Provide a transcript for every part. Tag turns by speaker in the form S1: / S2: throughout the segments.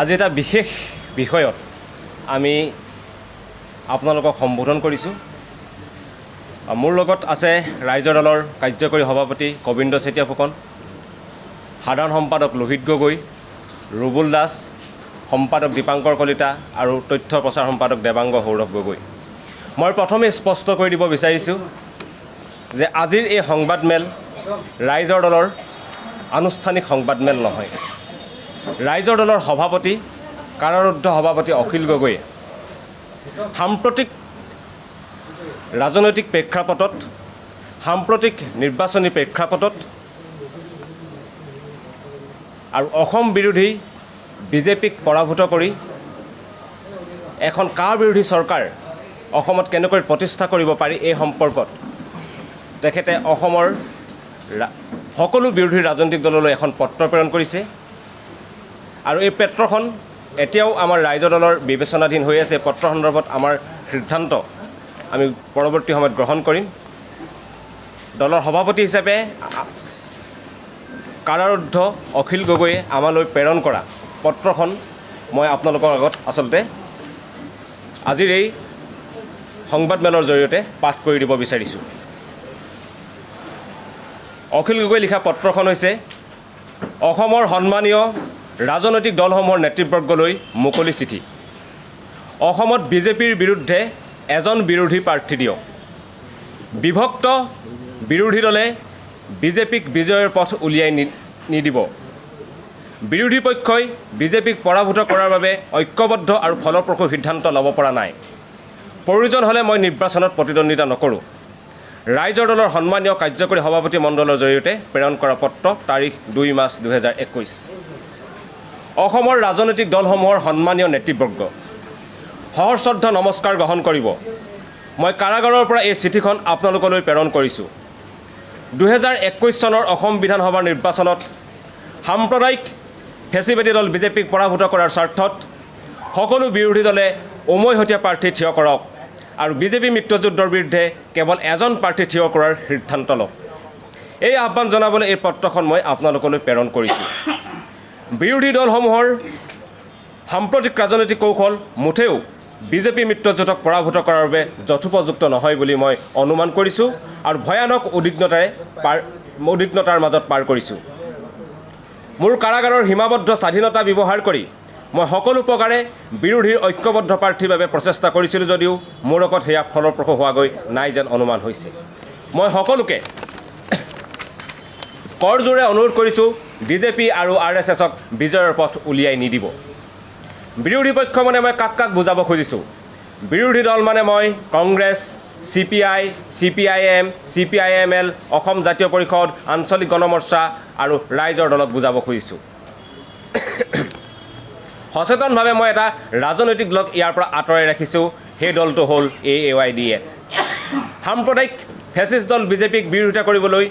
S1: আজি এটা বিশেষ বিষয়ত আমি আপোনালোকক সম্বোধন কৰিছোঁ। মোৰ লগত আছে ৰাইজৰ দলৰ কাৰ্যকৰী সভাপতি কবীন্দ্ৰ চেতিয়া ফুকন, সাধাৰণ সম্পাদক লোহিত গগৈ, ৰুবুল দাস, সম্পাদক দীপাংকৰ কলিতা আৰু তথ্য প্ৰচাৰ সম্পাদক দেৱাংগ সৌৰভ গগৈ। মই প্ৰথমে স্পষ্ট কৰি দিব বিচাৰিছোঁ যে আজিৰ এই সংবাদমেল ৰাইজৰ দলৰ আনুষ্ঠানিক সংবাদমেল নহয়। ৰাইজৰ দলৰ সভাপতি, কাৰাৰুদ্ধ সভাপতি অখিল গগৈয়ে সাম্প্ৰতিক ৰাজনৈতিক প্ৰেক্ষাপটত, সাম্প্ৰতিক নিৰ্বাচনী প্ৰেক্ষাপটত আৰু অসম বিৰোধী বিজেপিক পৰাভূত কৰি এখন কা বিৰোধী চৰকাৰ অসমত কেনেকৈ প্ৰতিষ্ঠা কৰিব পাৰি এই সম্পৰ্কত তেখেতে অসমৰ সকলো বিৰোধী ৰাজনৈতিক দললৈ এখন পত্ৰ প্ৰেৰণ কৰিছে আৰু এই পত্ৰখন এতিয়াও আমাৰ ৰাইজৰ দলৰ বিবেচনাধীন হৈ আছে। পত্ৰ সন্দৰ্ভত আমাৰ সিদ্ধান্ত আমি পৰৱৰ্তী সময়ত গ্ৰহণ কৰিম। দলৰ সভাপতি হিচাপে কাৰাৰুদ্ধ অখিল গগৈয়ে আমালৈ প্ৰেৰণ কৰা পত্ৰখন মই আপোনালোকৰ আগত আচলতে আজিৰ এই সংবাদমেলৰ জৰিয়তে পাঠ কৰি দিব বিচাৰিছোঁ। অখিল গগৈ লিখা পত্ৰখন হৈছে অসমৰ সন্মানীয় ৰাজনৈতিক দলসমূহৰ নেতৃবৰ্গলৈ মুকলি চিঠি। অসমত বিজেপিৰ বিৰুদ্ধে এজন বিৰোধী প্ৰাৰ্থী দিয়ক। বিভক্ত বিৰোধী দলে বিজেপিক বিজয়ৰ পথ উলিয়াই নিদিব। বিৰোধী পক্ষই বিজেপিক পৰাভূত কৰাৰ বাবে ঐক্যবদ্ধ আৰু ফলপ্ৰসূ সিদ্ধান্ত ল'ব পৰা নাই। প্ৰয়োজন হ'লে মই নিৰ্বাচনত প্ৰতিদ্বন্দ্বিতা নকৰোঁ। ৰাইজৰ দলৰ সন্মানীয় কাৰ্যকৰী সভাপতি মণ্ডলৰ জৰিয়তে প্ৰেৰণ কৰা পত্ৰ, তাৰিখ 2 মাৰ্চ 2021। অসমৰ ৰাজনৈতিক দলসমূহৰ সন্মানীয় নেতৃবৰ্গ, সহশ্ৰদ্ধ নমস্কাৰ গ্ৰহণ কৰিব। মই কাৰাগাৰৰ পৰা এই চিঠিখন আপোনালোকলৈ প্ৰেৰণ কৰিছোঁ। 2021 চনৰ অসম বিধানসভাৰ নিৰ্বাচনত সাম্প্ৰদায়িক ফেচিবাদী দল বিজেপিক পৰাভূত কৰাৰ স্বাৰ্থত সকলো বিৰোধী দলে উমৈহতীয়া প্ৰাৰ্থী থিয় কৰক আৰু বিজেপি মিত্ৰজোঁটৰ বিৰুদ্ধে কেৱল এজন প্ৰাৰ্থী থিয় কৰাৰ সিদ্ধান্ত লওক। এই আহ্বান জনাবলৈ এই পত্ৰখন মই আপোনালোকলৈ প্ৰেৰণ কৰিছোঁ। বিৰোধী দলসমূহৰ সাম্প্ৰতিক ৰাজনৈতিক কৌশল মুঠেও বিজেপি মিত্ৰজোঁটক পৰাভূত কৰাৰ বাবে যথোপযুক্ত নহয় বুলি মই অনুমান কৰিছোঁ আৰু ভয়ানক উদ্বিগ্নতাৰ মাজত পাৰ কৰিছোঁ। মোৰ কাৰাগাৰৰ সীমাবদ্ধ স্বাধীনতা ব্যৱহাৰ কৰি মই সকলো প্ৰকাৰে বিৰোধীৰ ঐক্যবদ্ধ প্ৰাৰ্থীৰ বাবে প্ৰচেষ্টা কৰিছিলোঁ যদিও মোৰ লগত সেয়া ফলপ্ৰসূ হোৱাগৈ নাই যেন অনুমান হৈছে। মই সকলোকে কৰজোৰে অনুৰোধ কৰিছোঁ, বিজেপি আৰু আৰ এছ এছক বিজয়ৰ পথ উলিয়াই নিদিব। বিৰোধী পক্ষ মানে মই কাক কাক বুজাব খুজিছোঁ? বিৰোধী দল মানে মই Congress, C P I, C P I M, C P I M L, Assam জাতীয় পৰিষদ, আঞ্চলিক গণমৰ্চা আৰু ৰাইজৰ দলক বুজাব খুজিছোঁ। সচেতনভাৱে মই এটা ৰাজনৈতিক দলক ইয়াৰ পৰা আঁতৰাই ৰাখিছোঁ, সেই দলটো হ'ল এ ৱাই ডি এফ। সাম্প্ৰদায়িক ফেচিষ্ট দল বিজেপিক বিৰোধিতা কৰিবলৈ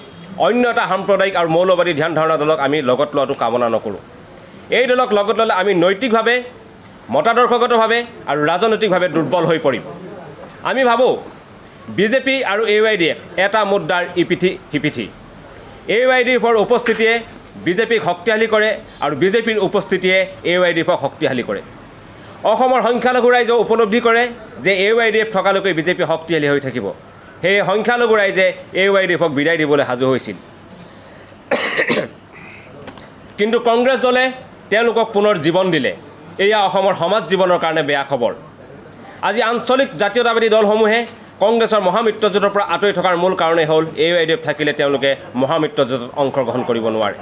S1: অন্য এটা সাম্প্ৰদায়িক আৰু মৌলবাদী ধ্যান ধাৰণা দলক আমি লগত লোৱাটো কামনা নকৰোঁ। এই দলক লগত ল'লে আমি নৈতিকভাৱে, মতাদৰ্শগতভাৱে আৰু ৰাজনৈতিকভাৱে দুৰ্বল হৈ পৰিম। আমি ভাবোঁ বিজেপি আৰু এ ৱাই ডি এফ এটা মুদ্ৰাৰ ইপিঠি সিপিঠি। এ ৱাই ডি এফৰ উপস্থিতিয়ে বিজেপিক শক্তিশালী কৰে আৰু বিজেপিৰ উপস্থিতিয়ে এ ৱাই ডি এফক শক্তিশালী কৰে। অসমৰ সংখ্যালঘু ৰাইজেও উপলব্ধি কৰে যে এ ৱাই ডি এফ থকালৈকে বিজেপি শক্তিশালী হৈ থাকিব। সেয়ে সংখ্যালঘু ৰাইজে এ ৱাই ডি এফক বিদায় দিবলৈ সাজু হৈছিল, কিন্তু কংগ্ৰেছ দলে তেওঁলোকক পুনৰ জীৱন দিলে। এয়া অসমৰ সমাজ জীৱনৰ কাৰণে বেয়া খবৰ। আজি আঞ্চলিক জাতীয়তাবাদী দলসমূহে কংগ্ৰেছৰ মহামিত্ৰজোঁটৰ পৰা আঁতৰি থকাৰ মূল কাৰণেই হ'ল এ ৱাই ডি এফ থাকিলে তেওঁলোকে মহামিত্ৰজোঁটত অংশগ্ৰহণ কৰিব নোৱাৰে।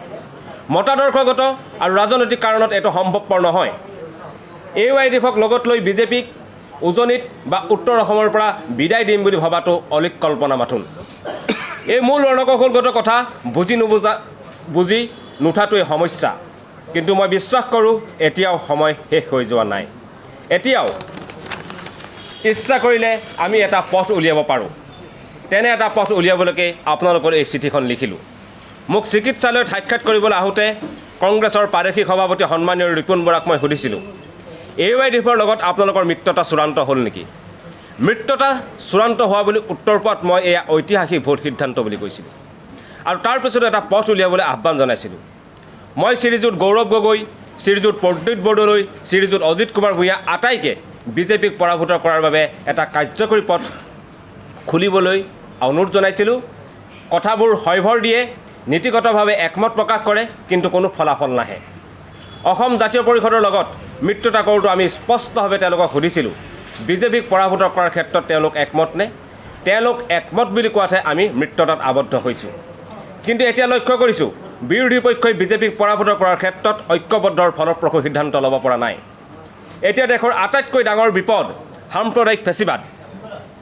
S1: মতাদৰ্শগত আৰু ৰাজনৈতিক কাৰণত এইটো সম্ভৱপৰ নহয়। এ ৱাই ডি এফক লগত লৈ বিজেপিক উজনিত বা উত্তৰ অসমৰ পৰা বিদায় দিম বুলি ভবাটো অলিক কল্পনা মাথোন। এই মূল ৰণকৌশলগত কথা বুজি নুঠাটোৱেই সমস্যা। কিন্তু মই বিশ্বাস কৰোঁ এতিয়াও সময় শেষ হৈ যোৱা নাই। এতিয়াও ইচ্ছা কৰিলে আমি এটা পথ উলিয়াব পাৰোঁ। তেনে এটা পথ উলিয়াবলৈকে আপোনালোকৰ এই চিঠিখন লিখিলোঁ। মোক চিকিৎসালয়ত সাক্ষাৎ কৰিবলৈ আহোঁতে কংগ্ৰেছৰ প্ৰাদেশিক সভাপতি সন্মানীয় ৰিপুণ বৰাক মই সুধিছিলোঁ, এ ৱাই ডি এফৰ লগত আপোনালোকৰ মিত্ৰতা চূড়ান্ত হ'ল নেকি? মিত্ৰতা চূড়ান্ত হোৱা বুলি উত্তৰ পোৱাত মই এয়া ঐতিহাসিক ভুল সিদ্ধান্ত বুলি কৈছিলোঁ আৰু তাৰপিছতো এটা পথ উলিয়াবলৈ আহ্বান জনাইছিলোঁ। মই শ্ৰীযুত গৌৰৱ গগৈ, শ্ৰীযুত প্ৰদ্যুৎ বৰদলৈ, শ্ৰীযুত অজিত কুমাৰ ভূঞা আটাইকে বিজেপিক পৰাভূত কৰাৰ বাবে এটা কাৰ্যকৰী পথ খুলিবলৈ অনুৰোধ জনাইছিলোঁ। কথাবোৰ হয়ভৰ দিয়ে, নীতিগতভাৱে একমত প্ৰকাশ কৰে, কিন্তু কোনো ফলাফল নাহে। অসম জাতীয় পৰিষদৰ লগত মিত্ৰতা কৰোঁতে আমি স্পষ্টভাৱে তেওঁলোকক সুধিছিলোঁ, বিজেপিক পৰাভূত কৰাৰ ক্ষেত্ৰত তেওঁলোক একমত নে? তেওঁলোক একমত বুলি কোৱাতহে আমি মিত্ৰতাত আবদ্ধ হৈছোঁ। কিন্তু এতিয়া লক্ষ্য কৰিছোঁ, বিৰোধী পক্ষই বিজেপিক পৰাভূত কৰাৰ ক্ষেত্ৰত ঐক্যবদ্ধৰ ফলপ্ৰসূ সিদ্ধান্ত ল'ব পৰা নাই। এতিয়া দেশৰ আটাইতকৈ ডাঙৰ বিপদ সাম্প্ৰদায়িক ফেচিবাদ।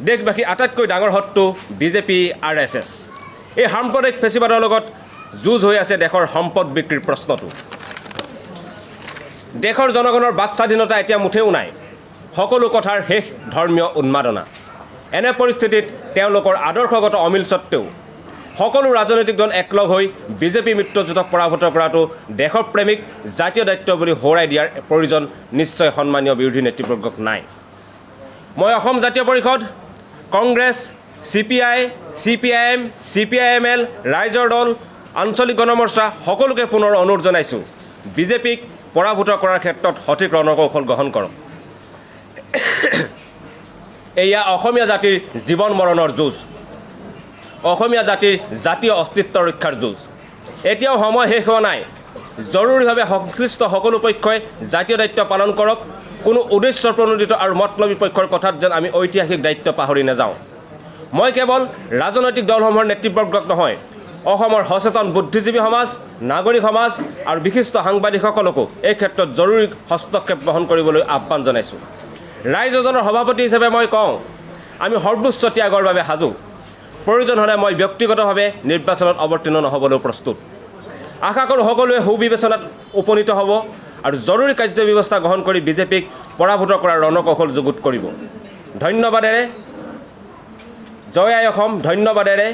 S1: দেশবাসীৰ আটাইতকৈ ডাঙৰ শত্ৰু বিজেপি, RSS। এই সাম্প্ৰদায়িক ফেচিবাদৰ লগত যুঁজ হৈ আছে দেশৰ সম্পদ বিক্ৰীৰ প্ৰশ্নটো। দেশৰ জনগণৰ বাক স্বাধীনতা এতিয়া মুঠেও নাই। সকলো কথাৰ শেষ ধৰ্মীয় উন্মাদনা। এনে পৰিস্থিতিত তেওঁলোকৰ আদৰ্শগত অমিল সত্ত্বেও সকলো ৰাজনৈতিক দল একলগ হৈ বিজেপি মিত্ৰজোঁটক পৰাভূত কৰাটো দেশপ্ৰেমিক জাতীয় দায়িত্ব বুলি সোঁৱৰাই দিয়াৰ প্ৰয়োজন নিশ্চয় সন্মানীয় বিৰোধী নেতৃবৰ্গক নাই। মই অসম জাতীয় পৰিষদ, কংগ্ৰেছ, CPI, CPIM, CPIML, ৰাইজৰ দল, আঞ্চলিক গণমৰ্চা সকলোকে পুনৰ অনুৰোধ জনাইছোঁ, বিজেপিক পৰাভূত কৰাৰ ক্ষেত্ৰত সঠিক ৰণকৌশল গ্ৰহণ কৰক। এয়া অসমীয়া জাতিৰ জীৱন মৰণৰ যুঁজ, অসমীয়া জাতিৰ জাতীয় অস্তিত্ব ৰক্ষাৰ যুঁজ। এতিয়াও সময় শেষ হোৱা নাই। জৰুৰীভাৱে সংশ্লিষ্ট সকলো পক্ষই জাতীয় দায়িত্ব পালন কৰক। কোনো উদ্দেশ্য প্ৰণোদিত আৰু মতলবী পক্ষৰ কথাত যেন আমি ঐতিহাসিক দায়িত্ব পাহৰি নাযাওঁ। মই কেৱল ৰাজনৈতিক দলসমূহৰ নেতৃবৰ্গক নহয়, অসমৰ সচেতন বুদ্ধিজীৱী সমাজ, নাগৰিক সমাজ আৰু বিশিষ্ট সাংবাদিকসকলকো এই ক্ষেত্ৰত জৰুৰী হস্তক্ষেপ গ্ৰহণ কৰিবলৈ আহ্বান জনাইছোঁ। ৰাইজৰ দলৰ সভাপতি হিচাপে মই কওঁ, আমি সৰ্বোচ্চ ত্যাগৰ বাবে সাজু। প্ৰয়োজন হ'লে মই ব্যক্তিগতভাৱে নিৰ্বাচনত অৱতীৰ্ণ নহ'বলৈও প্ৰস্তুত। আশা কৰোঁ সকলোৱে সুবিবেচনাত উপনীত হ'ব আৰু জৰুৰী কাৰ্যব্যৱস্থা গ্ৰহণ কৰি বিজেপিক পৰাভূত কৰাৰ ৰণকৌশল যুগুত কৰিব। ধন্যবাদেৰে জয় আই অসম। ধন্যবাদেৰে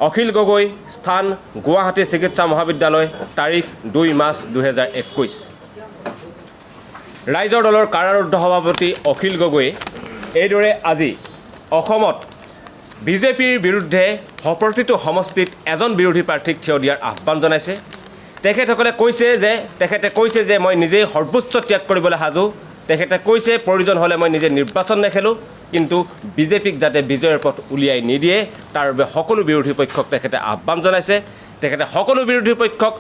S1: অখিল গগৈ, স্থান গুৱাহাটী চিকিৎসা মহাবিদ্যালয়, তাৰিখ 2 মাৰ্চ 2021। ৰাইজৰ দলৰ কাৰাৰুদ্ধ সভাপতি অখিল গগৈয়ে এইদৰে আজি অসমত বিজেপিৰ বিৰুদ্ধে প্ৰতিটো সমষ্টিত এজন বিৰোধী প্ৰাৰ্থীক থিয় দিয়াৰ আহ্বান জনাইছে। তেখেতসকলে কৈছে যে তেখেতে কৈছে যে মই নিজেই সৰ্বোচ্চ ত্যাগ কৰিবলৈ সাজু। তেখেতে কৈছে প্ৰয়োজন হ'লে মই নিজে নিৰ্বাচন নেখেলোঁ, কিন্তু বিজেপিক যাতে বিজয়ৰ পথ উলিয়াই নিদিয়ে তাৰ বাবে সকলো বিৰোধী পক্ষক তেখেতে আহ্বান জনাইছে। তেখেতে সকলো বিৰোধী পক্ষক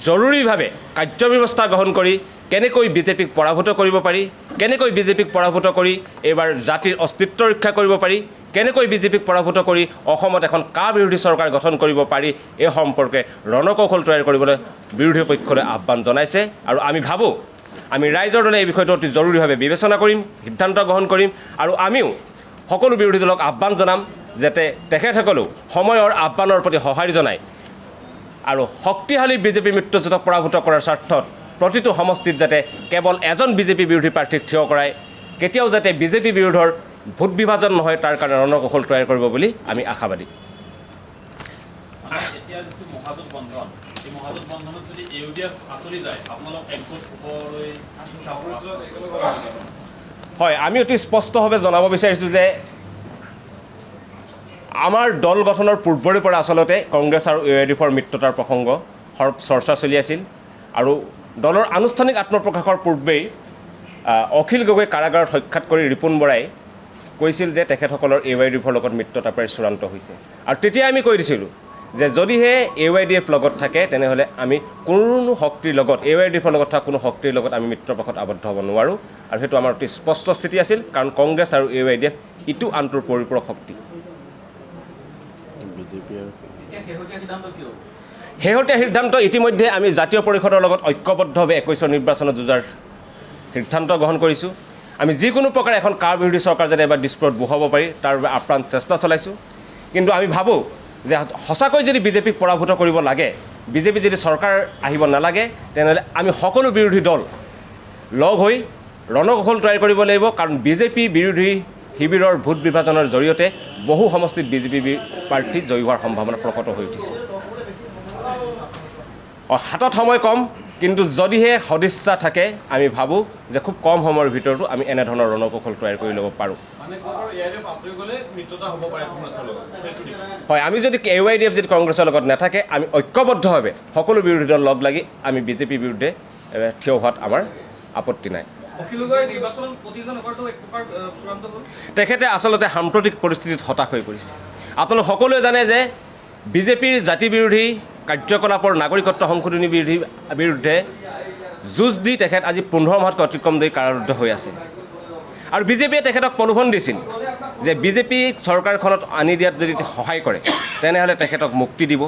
S1: জৰুৰীভাৱে কাৰ্যব্যৱস্থা গ্ৰহণ কৰি কেনেকৈ বিজেপিক পৰাভূত কৰিব পাৰি, কেনেকৈ বিজেপিক পৰাভূত কৰি এইবাৰ জাতিৰ অস্তিত্ব ৰক্ষা কৰিব পাৰি, কেনেকৈ বিজেপিক পৰাভূত কৰি অসমত এখন কা বিৰোধী চৰকাৰ গঠন কৰিব পাৰি, এই সম্পৰ্কে ৰণকৌশল তৈয়াৰ কৰিবলৈ বিৰোধী পক্ষলৈ আহ্বান জনাইছে। আৰু আমি ভাবোঁ, আমি ৰাইজৰ দলে এই বিষয়টো অতি জৰুৰীভাৱে বিবেচনা কৰিম, সিদ্ধান্ত গ্ৰহণ কৰিম আৰু আমিও সকলো বিৰোধী দলক আহ্বান জনাম যাতে তেখেতসকলেও সময়ৰ আহ্বানৰ প্ৰতি সঁহাৰি জনায় আৰু শক্তিশালী বিজেপি মিত্ৰজোঁটক পৰাভূত কৰাৰ স্বাৰ্থত প্ৰতিটো সমষ্টিত যাতে কেৱল এজন বিজেপি বিৰোধী প্ৰাৰ্থীক থিয় কৰাই কেতিয়াও যাতে বিজেপি বিৰোধৰ ভোট বিভাজন নহয় তাৰ কাৰণে ৰণকৌশল তৈয়াৰ কৰিব বুলি আমি আশাবাদী। হয়, আমি অতি স্পষ্টভাৱে জনাব বিচাৰিছোঁ যে আমাৰ দল গঠনৰ পূৰ্বৰে পৰা আচলতে কংগ্ৰেছ আৰু এ I D এফৰ মিত্ৰতাৰ প্ৰসংগ সৰ্ব চৰ্চা চলি আছিল আৰু দলৰ আনুষ্ঠানিক আত্মপ্ৰকাশৰ পূৰ্বেই অখিল গগৈ কাৰাগাৰত সাক্ষাৎ কৰি ৰিপুণ বৰাই কৈছিল যে তেখেতসকলৰ এ I D এফৰ লগত মিত্ৰতা প্ৰায় চূড়ান্ত হৈছে। আৰু তেতিয়া আমি কৈ দিছিলোঁ যে যদিহে এ I D F লগত থাকে তেনেহ'লে আমি কোনো শক্তিৰ লগত, এ I D এফৰ লগত থকা কোনো শক্তিৰ লগত আমি মিত্ৰপক্ষত আবদ্ধ হ'ব নোৱাৰোঁ। আৰু সেইটো আমাৰ অতি স্পষ্ট স্থিতি আছিল, কাৰণ কংগ্ৰেছ আৰু এ I D F ইটো আনটোৰ পৰিপূৰক শক্তি। শেহতীয়া সিদ্ধান্ত ইতিমধ্যে আমি জাতীয় পৰিষদৰ লগত ঐক্যবদ্ধভাৱে 21ৰ নিৰ্বাচনত যুঁজাৰ সিদ্ধান্ত গ্ৰহণ কৰিছোঁ। আমি যিকোনো প্ৰকাৰে এখন কা বিৰোধী চৰকাৰ যাতে এবাৰ দিছপুৰত বহুৱাব পাৰি তাৰ বাবে আপ্ৰাণ চেষ্টা চলাইছোঁ। কিন্তু আমি ভাবোঁ যে সঁচাকৈ যদি বিজেপিক পৰাভূত কৰিব লাগে, বিজেপি যদি চৰকাৰ আহিব নালাগে, তেনেহ'লে আমি সকলো বিৰোধী দল লগ হৈ ৰণকৌশল তৈয়াৰ কৰিব লাগিব। কাৰণ বিজেপি বিৰোধী শিবিৰৰ ভোট বিভাজনৰ জৰিয়তে বহু সমষ্টিত বিজেপি প্ৰাৰ্থী জয়ী হোৱাৰ সম্ভাৱনা প্ৰকট হৈ উঠিছে। হাতত সময় কম, কিন্তু যদিহে সদিচ্ছা থাকে, আমি ভাবোঁ যে খুব কম সময়ৰ ভিতৰতো আমি এনেধৰণৰ ৰণকৌশল তৈয়াৰ কৰি ল'ব পাৰোঁ। হয়, আমি যদি এ ৱাই ডি এফ যদি কংগ্ৰেছৰ লগত নাথাকে, আমি ঐক্যবদ্ধভাৱে সকলো বিৰোধী দল লগ লাগি আমি বিজেপিৰ বিৰুদ্ধে থিয় হোৱাত আমাৰ আপত্তি নাই। তেখেতে আচলতে সাম্প্ৰতিক পৰিস্থিতিত হতাশ হৈ পৰিছে। আপোনালোক সকলোৱে জানে যে বিজেপিৰ জাতি বিৰোধী কাৰ্যকলাপৰ নাগৰিকত্ব সংশোধনী বিৰোধী বিৰুদ্ধে যুঁজ দি তেখেত আজি 15 মাহতকৈ অতিক্ৰম ধৰি কাৰাৰুদ্ধ হৈ আছে। আৰু বিজেপিয়ে তেখেতক প্ৰলোভন দিছিল যে বিজেপি চৰকাৰখনত আনি দিয়াত যদি সহায় কৰে তেনেহ'লে তেখেতক মুক্তি দিব,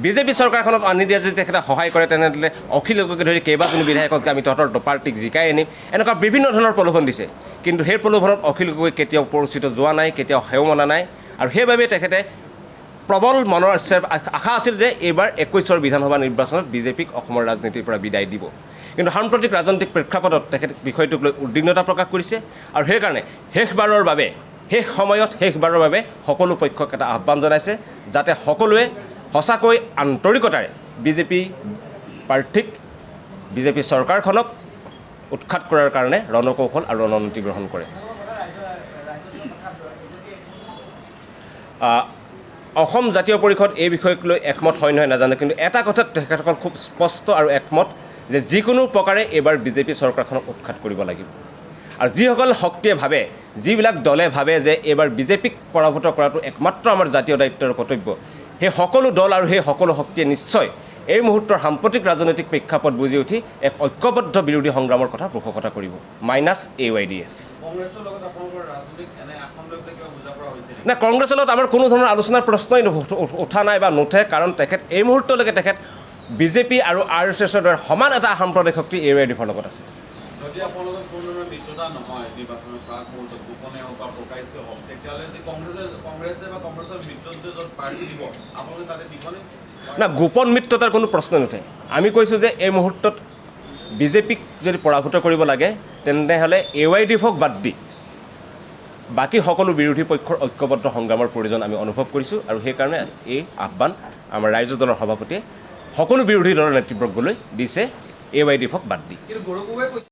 S1: বিজেপি চৰকাৰখনত আনি দিয়াত যদি তেখেতে সহায় কৰে তেনেহ'লে অখিল গগৈকে ধৰি কেইবাজনো বিধায়কক আমি তহঁতৰ পাৰ্টিক জিকাই আনিম, এনেকুৱা বিভিন্ন ধৰণৰ প্ৰলোভন দিছে। কিন্তু সেই প্ৰলোভনত অখিল গগৈ কেতিয়াও পৰিচিত যোৱা নাই, কেতিয়াও সেও মনা নাই। আৰু সেইবাবে তেখেতে প্ৰবল মনৰ আশা আছিল যে এইবাৰ 21ৰ বিধানসভা নিৰ্বাচনত বিজেপিক অসমৰ ৰাজনীতিৰ পৰা বিদায় দিব। কিন্তু সাম্প্ৰতিক ৰাজনৈতিক প্ৰেক্ষাপটত তেখেতে বিষয়টোক লৈ উদ্বিগ্নতা প্ৰকাশ কৰিছে আৰু সেইকাৰণে শেষবাৰৰ বাবে, শেষ সময়ত শেষবাৰৰ বাবে সকলো পক্ষক এটা আহ্বান জনাইছে যাতে সকলোৱে সঁচাকৈ আন্তৰিকতাৰে বিজেপি প্ৰাৰ্থীক, বিজেপি চৰকাৰখনক উৎখাত কৰাৰ কাৰণে ৰণকৌশল আৰু ৰণনীতি গ্ৰহণ কৰে। অসম জাতীয় পৰিষদ এই বিষয়ক লৈ একমত হয় নহয় নাজানো, কিন্তু এটা কথাত তেখেতসকল খুব স্পষ্ট আৰু একমত যে যিকোনো প্ৰকাৰে এইবাৰ বিজেপি চৰকাৰখনক উৎখাত কৰিব লাগিব। আৰু যিসকল শক্তিয়ে ভাবে, যিবিলাক দলে ভাবে যে এইবাৰ বিজেপিক পৰাভূত কৰাটো একমাত্ৰ আমাৰ জাতীয় দায়িত্ব আৰু কৰ্তব্য, সেই সকলো দল আৰু সেই সকলো শক্তিয়ে নিশ্চয় এই মুহূৰ্তৰ সাম্প্ৰতিক ৰাজনৈতিক প্ৰেক্ষাপট বুজি উঠি এক ঐক্যবদ্ধ বিৰোধী সংগ্ৰামৰ কথা পোষকতা কৰিব, মাইনাছ AYDF। নাই, কংগ্ৰেছৰ লগত আমাৰ কোনো ধৰণৰ আলোচনাৰ প্ৰশ্নই উঠা নাই বা নুঠে, কাৰণ তেখেত এই মুহূৰ্তলৈকে তেখেত বিজেপি আৰু RSSৰ দৰে সমান এটা সাম্প্ৰদায়িক শক্তি AYDFৰ লগত আছে। না, গোপন মিত্ৰতাৰ কোনো প্ৰশ্ন নুঠে। আমি কৈছোঁ যে এই মুহূৰ্তত বিজেপিক যদি পৰাভূত কৰিব লাগে তেনেহ'লে AYDFক বাদ দি বাকী সকলো বিৰোধী পক্ষৰ ঐক্যবদ্ধ সংগ্ৰামৰ প্ৰয়োজন আমি অনুভৱ কৰিছোঁ। আৰু সেইকাৰণে এই আহ্বান আমাৰ ৰাইজৰ দলৰ সভাপতিয়ে সকলো বিৰোধী দলৰ নেতৃবৰ্গলৈ দিছে, AYDFক বাদ দি।